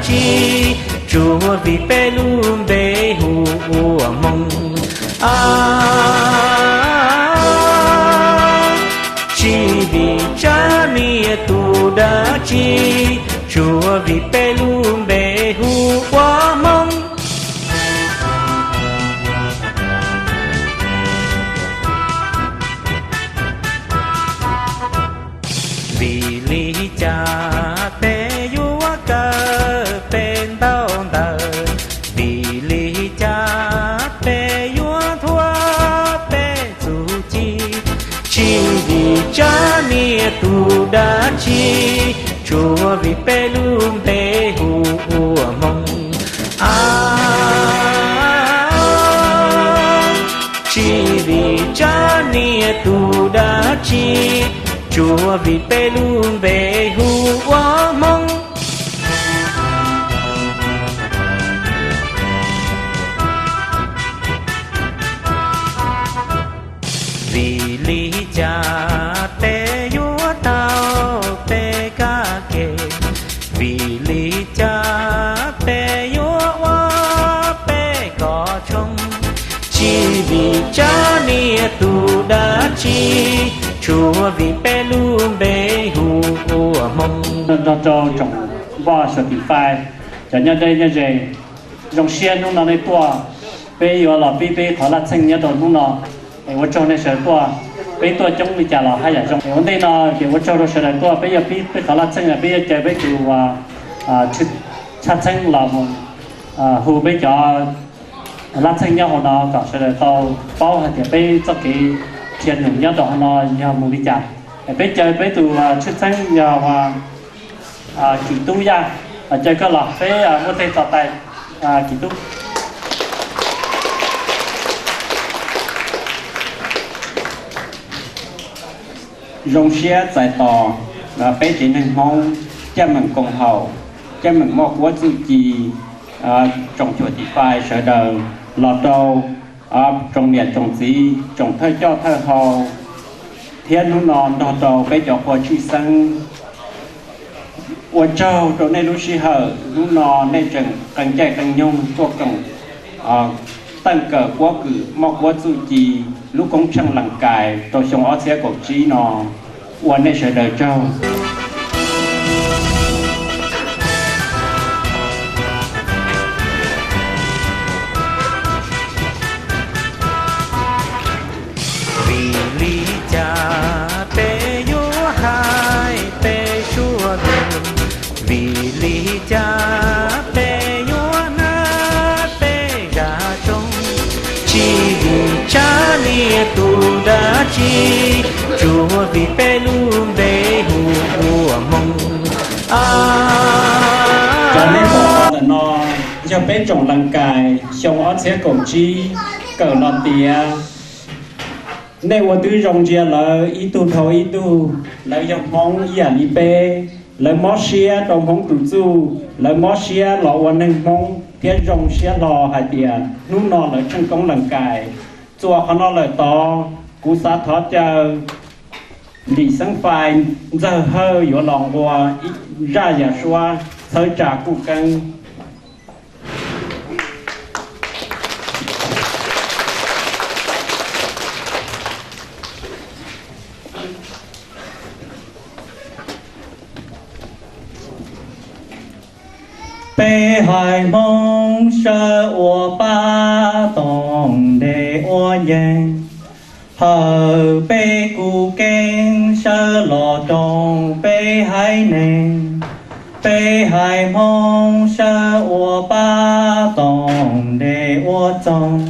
tsi, tsuav vim peb lub npe hu ua Hmoob. A, tsis vim tsab niag tus dab tsi, tsuav vim peb lub npe hu ua Hmoob. Vim li cas peb yuav kawm peb ntaub ntawv? Vim li cas peb yuav thuam peb txuj ci? Tsis vim tsab niag tus dab tsi, tsuav vim peb lub npe hu ua Hmoob. A, tsis vim tsab niag tus dab tsi, tsuav vim peb lub npe hu ua Hmoob. Vim li cas peb yuav tau peb kab ke? Vim li cas peb yuav ua peb kov tshoob? Tsis vim tsab niag tus dab tsi, tsuav vim peb lub npe hu ua Hmoob. Nrog rau tsoom vaj sawv tim fai, cov nyob deb nyob ze, zoo siab hnub no nej tuaj, peb yuav los pib peb qhov laj txheej nyob rau hnub no. Es ua tsaug nej sawv tuaj, peb tuaj coob li cas los haj yam zoo. Es ua ntej no ces ua tsaug rau sawv daws tuaj, peb yuav pib peb qhov laj txheej, peb yuav caw peb tus tshaj txheeb los mus hu peb cov laj txheej nyob hauv no kom sawv daws tau paub hais tias peb txoj kev dhia num nyob rau hauv no yog mus li cas. Es peb caw peb tus tshaj txheeb yog Kim Tub Yaj, caw koj los peb muab tej tos tais Kim Tub. Zoo siab txais tos peb tsev neeg Hmoob, caj meem koom haum, caj meem moj kuab txuj ci, tsoom cuam tim fai sawv daws los rau tsoom niam tsoom txiv, tsoom thawj coj thawj hau, thiab hnub no nrog rau peb cov qhua tshwj xeeb. Ua tsaug rau nej lub sij hawm, hnub no nej tseem qee caij qee nyoog tuaj koom teej kawm kuab kwm moj kuab txuj ci lub koob tsheej Lees Kais rau xyoo ob txhiab kaum tsib no. Ua nej sawv daws tsaug. Vim li cas peb yuav hais peb suab lug? Vim li cas peb yuav hnav peb zaj tsoog? Tsis vim tsab niag tus dab tsi, tsuav vim peb lub npe hu ua Hmoob. Cov nej pom ntawm no yog peb tsoom Lees Kais xyoo ob txhiab kaum tsib kawm los tiav. Nej ua twb zoo ntsia lawv ib tug dhau ib tug, lawv yog Hmoob ib yam li peb, lawv mob siab rau Hmoob tus txuj, lawv mob siab los ua neeg Hmoob thiab zoo siab hlo hais tias hnub no lawv tsheej koob Lees Kais. Txuas qhov no lawm tod, kuv xav thov caw Lim Xeeb Fais Ntxawg Hawj yuav los nqua zaj yam suab txhawb tsa kuj keeb. Peb haiv Hmoob sawv ua pab toom ntes ua nceeg, hawm peb kuv keeb sawv los roos peb haiv neeg. Peb haiv Hmoob sawv ua pab toom ntes ua txoog,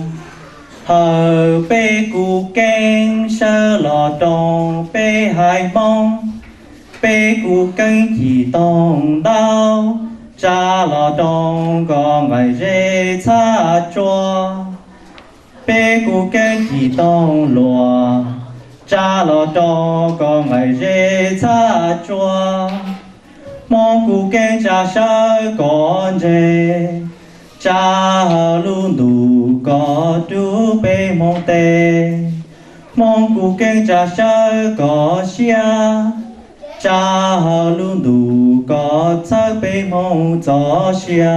hawm peb kuv keeb sawv los roos peb haiv Hmoob. Peb kuv keeb cim toog ntau, tsa los roos kom nqaim zeb txhaj tsua. Peb kuv keeb cim toog luas, tsa los roos kom nqaim zeb txhaj tsua. Hmoob kuv keeb tsa sawv kom ntse, tsa hauv lub ntuj kom rub peb Hmoob teb. Hmoob kuv keeb tsa sawv kom siab, Tsa hawm lub ntuj kom txhawb peb Hmoob txoj sia,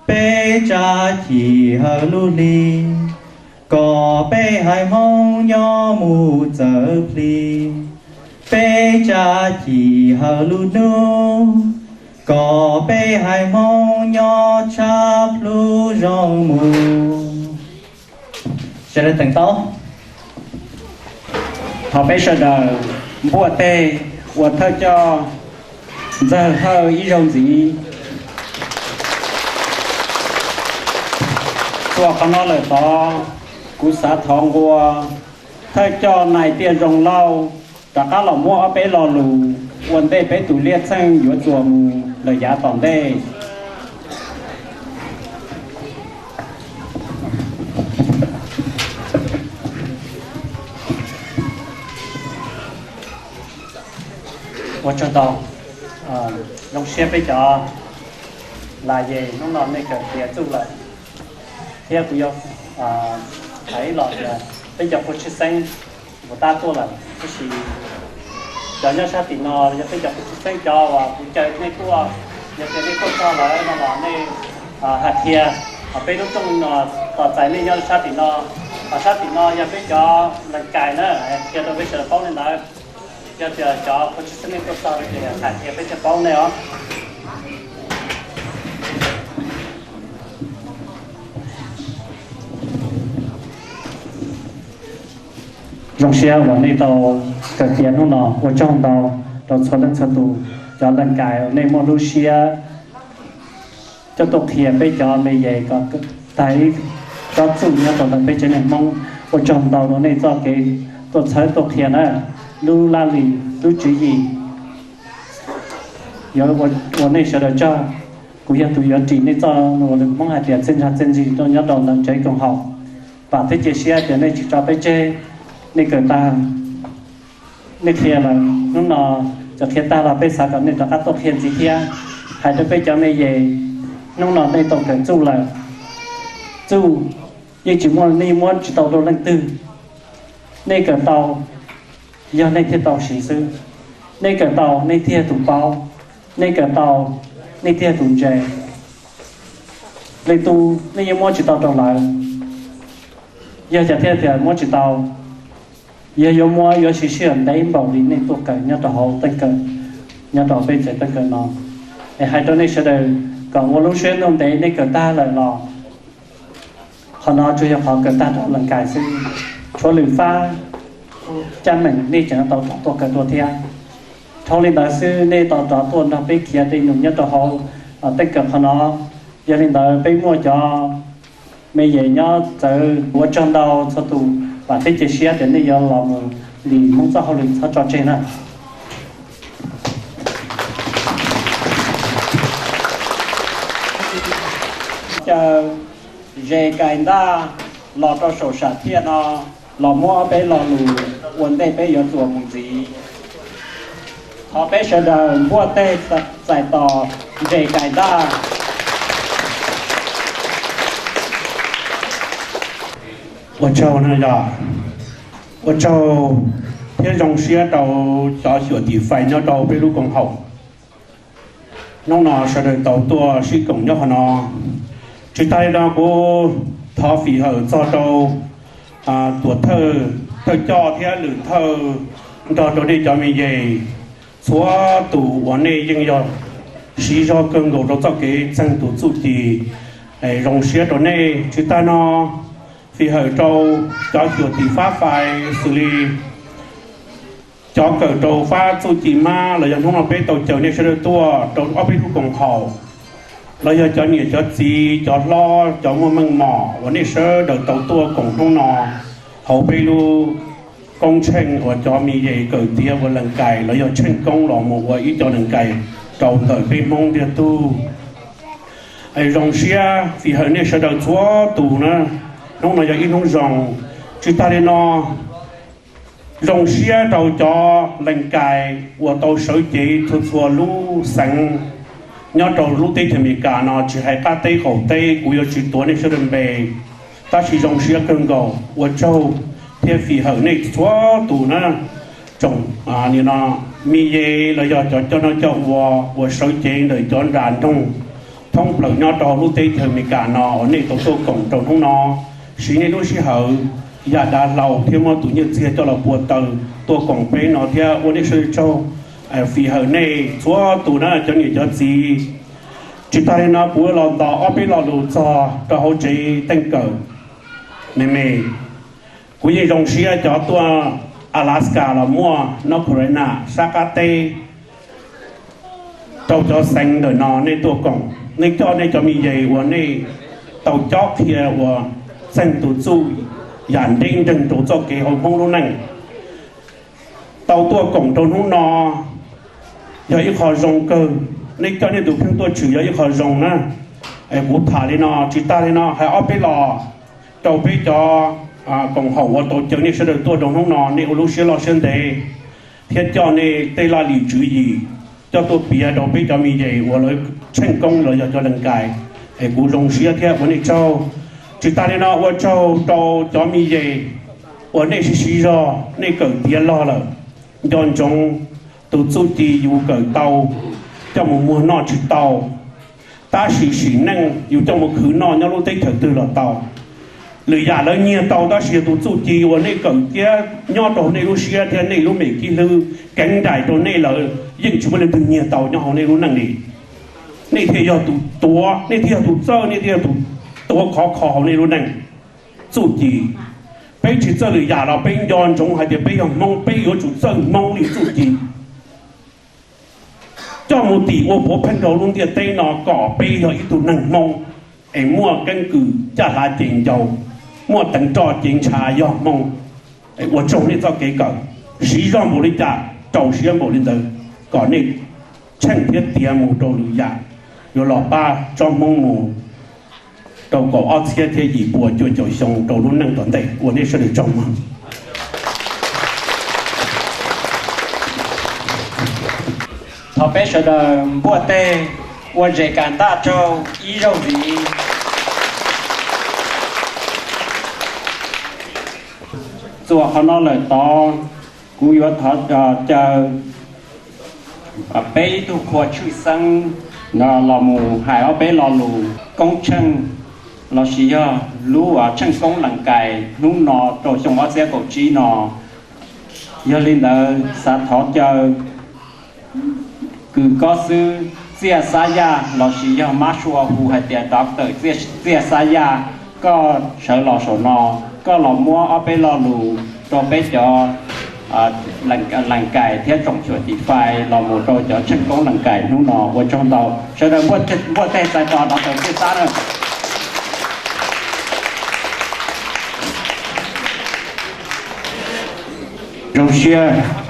peb tsa chim hawm lub hli kom peb haiv Hmoob nyob mus txawv plig, peb tsa chim hawm lub hnub kom peb haiv Hmoob nyob tshab plhu zoo mus. Sawv daws teev tau. Thov peb sawv daws npuaj teg ua thawj coj Ntxawg Hawj ib zaug ntxiv. Txuas qhov no lawm tod, kuv xav thov nqua thawj coj Nais Tiaj Zoo Lauj rov qab los muab ob peb lo lus ua ntej peb tus liaj txheej yuav txuas mus lawm yav tom ntej. Ua tsaug ntau. Zoo siab peb cov laj yes hnub no nej kawm tiav txuj lawm, thiab kuv yuav hais ib los tias peb cov phooj ywg tshwj xeeb puas tab tuaj lawm, tab sis cov nyob sab tim no yog peb cov phooj ywg tshwj xeeb cov uas kuv caw nej tuaj, yog tias nej tuaj txog lawm no los nej hais qhia, peb lub rooj no tos txais nej nyob sab tim no. Ho sab tim no yog peb cov lees kais na, qhia rau peb sawv daws paub li ntawd. Yog tias cov phooj ywg tshwj xeeb nej tuaj txog ces hais qhia peb thiaj paub nej os. Zoo siab uas nej tau kawm tiav hnub no, ua tsaug ntau rau txhua leej txhua tus cov lees kais uas nej muaj lub siab coj tuaj qhia peb cov me yes kom tag ib tsob txuj nyob rau ntawm peb tsev neeg Hmoob. Ua tsaug ntau rau nej txoj kev tuaj txhawb tuaj qhia na. Lub laj lim lub tswv yim yuav ua nej sawv daws tsaug. Kuv yog tus yuav ris nej txoj lus Hmoob hais tias txiaj ntsig txiaj ntsig tuaj nyob rau ntawm tsev koom haum. Vam thiab cia siab tias nej tsis tso peb tseg, nej kawm tag, nej qhia lawm hnub no, txawm qhia tag los peb xav kom nej rov qab tuaj qhia ntxiv thiab. Hais rau peb cov me yes, hnub no nej tau kawm txuj lawm, txuj yeej tsis muaj, nej muab tsis tau rau leej twg. Nej kawm tau, yog nej thiaj tau siv xwb. Nej kawm tau nej thiaj tus paub, nej kawm tau nej thiaj tus ntse. Leej twg nej yeej muab tsis tau rau lawv. Yog cas thiaj tias muab tsis tau? Yog yuav muab yuav siv sij hawm ntev npaum li nej tuaj kawm nyob rau hauv teej kawm, nyob rau peb tsev teej kawm no. Es hais rau nej sawv daws kom ua lub siab ntuj ntev, nej kawm tag lawm los qhov no tsuas yog qhov kawm tag rau lees kais xwb. Tshuav lwm fab caj meem nej tseem tau rov tuaj kawm dua thiab. Dhau li ntawd xwb nej tau rov tuaj nrog peb khiav dej num nyob rau hauv teej kawm qhov no. Yog li ntawd peb muaj cov me yes nyob txawv, ua tsaug ntau txhua tus, vam thiab cia siab tias nej yuav los mus lim Hmoob txoj hauj lwm txhob tso tseg na. Caw Zes Kais Ntaj los rau saum sam thiaj no los muab ob peb lo lus ua ntej peb yuav txuas mus ntxiv. Thov peb sawv daws npuaj teg txais tos Zes Kais Ntaj. Ua tsaug na yog, ua tsaug thiab zoo siab rau cov xyuam tim fais nyob rau peb lub koom haum. Hnub no sawv daws tau tuaj sib koom nyob qhov no. Tsis tas li no kuv thov fim hawm txog rau tuam thawj, thawj coj thiab lwm thawj nrog rau nej cov me yes, txhua tus uas nej yeej yog siv zog kawg nkaus rau txoj kev txeeg tus txuj ci. Zoo siab rau nej. Tsis tas no fim hawm rau cov xyuam tim fab fais xws li cov kawm rau fab txuj ci mab los yog hnub no peb tau caw nej sawv daws tuaj rau ob peb lub koom haum, los yog cov niam cov txiv cov hlob cov muaj meej mom uas nej sawv daws tau tuaj koom hnub no hauv peb lub koob tsheej uas cov me yes kawm tiav ua lees kais los yog tsheej koob los mus ua ib co lees kais rau ntawm peb Hmoob ntiag tug. Zoo siab fim hawm nej sawv daws txhua tus na. Hnub no yog ib hnub zoo. Tsis tas li no zoo siab rau cov lees kais uas tau sawv cev txhua txhua lub xeev nyob rau lub teb chaws Amelikas no, tsis hais qab teb qaum teb, kuv yuav tsis tuav nej sawv daws npe, tab sis zoo siab kawg nkaus, ua tsaug thiab fim hawm nej txhua tus na. Tsoom, nim no Mi yeej los yog cov coj noj coj ua uas sawv cev ntawm cov nram nroog thoob plaws nyob rau hauv lub teb chaws Amelikas no uas nej tau tuaj koom rau hnub no, siv nej lub sij hawm yam dav hlau thiab muab tus nyiaj txiag coj los pua taws tuaj koom peb no thiab ua nej sawv daws tsaug. Fij hawm nej txhua tus na cov niam cov txiv. Tsis tas li no kuv los ntos ob peb lo lus txog rau hauv tsev teej kawm me me. Kuv yeej zoo siab cov tuaj Alaska los muaj, North Carolina sab qab teb, rau cov xeev ntawm no nej tuaj koom, nej coj nej cov me yeej uas nej tau cob qhia uas txeeg tus txuj yam ntev nreeg rau txoj kev hauv Hmoob lub neej tau tuaj koom rau hnub no yog ib qho zoo kawg. Nej coj nej tus kheej tuaj tshwm yog ib qho zoo na. Kuv tham li no tsis tas li no hais ob peb lo rau peb cov koom haum uas tau caw nej sawv daws tuaj rau hnub no, nej ua lub siab loj siab ntev thiab coj nej tej laj lim tswv yim coj tuaj piav rau peb cov me yeej uas lawv tsheej koob los yog cov lees kais. Es kuv zoo siab thiab ua nej tsaug. Tsis tas li no ua tsaug rau cov me yeej uas nej siv siv zog nej kawm tiav log lawm. Nco ntsoov tus txuj ci yus kawm tau coj mus muag noj tsis tau, tab sis sim neej yus coj mus khwv noj nyob lub teb chaws twg los tau. Lwm yam lawv nyiag tau tab sis yog tus txuj ci uas nej kawm tiav nyob rau nej lub siab thiab nej lub me kib hlwb keev nraim rau nej lawm yeej tsis muaj leej twg nyiag tau nyob hauv nej lub neej li. Nej thiaj yog tus tuav, nej thiaj yog tus txawj, nej thiaj yog tus tuav khov kho hauv nej lub neej. Txuj ci, peb tsis txawj lwm yam los peb nco ntsoov hais tias peb yog Hmoob peb yuav tsum txawj Hmoob li txuj ci coj mus tim ua puav pheej rau lub ntiaj teb no kom peb yog ib tug neeg Hmoob es muaj keeb kwm caj hlav ces ncau, muaj teev roj ces ntshav yog Hmoob. Ua tsaug nej txoj kev kawm, siv zog npaum li cas rau siab npaum li ntawd kom nej tsheej thiab tiav mus rau lwm yam yuav los pab tsob Hmoob mus rau kaum ob txhiab thiab yim pua cuaj caum xyoo rau lub neej tom ntej. Ua nej sawv daws tsaug mog. Thov peb sawv daws npuaj teg ua zes kam ntaj tsaug ib zaug ntxiv. Txuas qhov no lawm tod, kuv yuav thov caw peb ib tug qhua tshwj xeeb los mus hais ob peb lo lus koob tsheej lossis yog lub tsheej koob lees kais hnub no rau xyoo ob txhiab kaum tsib no. Yog li ntawd xav thov caw kws kob xwb Txiaj Xab Yaj lossis yog mab sua hu hais tias Doctor Txiaj Xab Yaj, koj sawv los saum no, koj los muab ob peb lo lus rau peb cov lees kais thiab tsoom xyuam xim fais los mus rau cov tsheej koob lees kais hnub no. Ua tsaug ntau, sawv daws npuaj teg txais tos Doctor Txiaj Xab na. Zoo siab.